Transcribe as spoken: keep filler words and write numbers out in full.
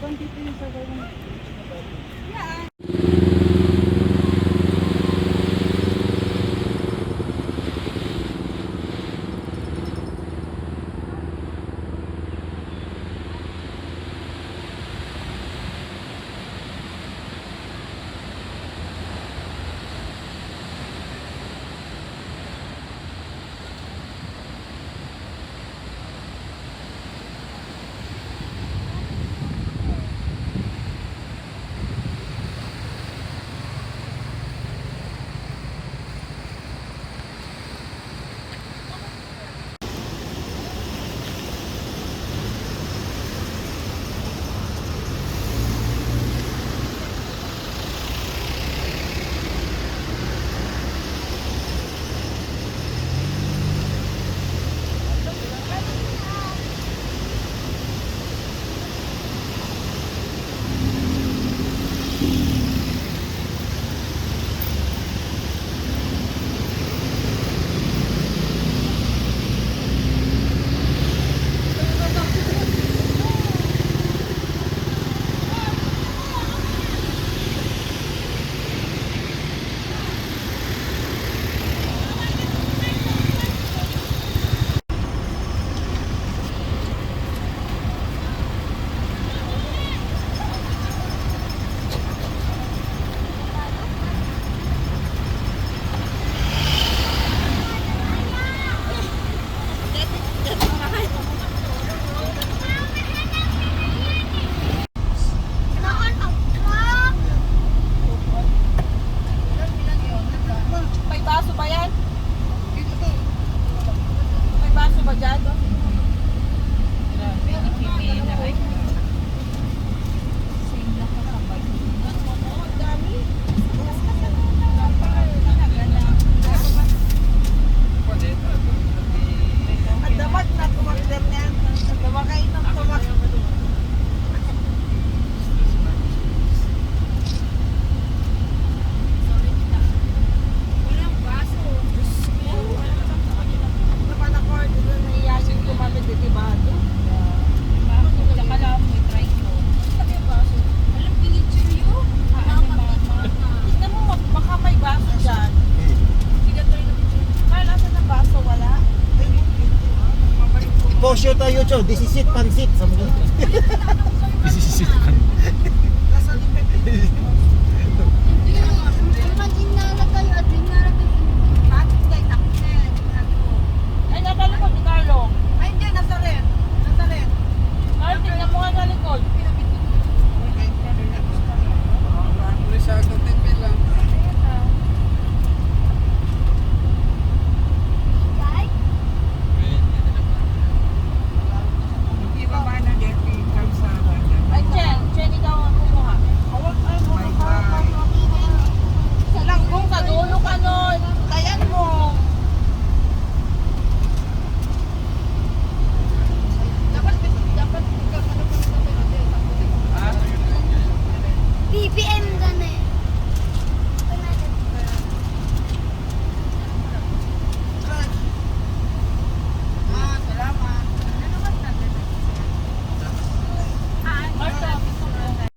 Nandito yung sa gawang. May baso ba yan? May baso ba dyan? Grabe, ang pipila. Ay, sila kakabay. Ang dami. Talaga na. Ang damag na tumakder niyan. Ang damag ay nang tumak- Walang baso. Diyos ko. Ano pa na, Cor? Dito na iya yung gumamit, di ba? Tsaka lang, may try ko. Sabi yung baso. Alam, pinitsure yun. Tingnan mo, baka may baso dyan. Sige, try na picture. Carl, asan ang baso? Wala? Post tayo, Cho. This is it, pansit. Sabi ko. This is it, pansit.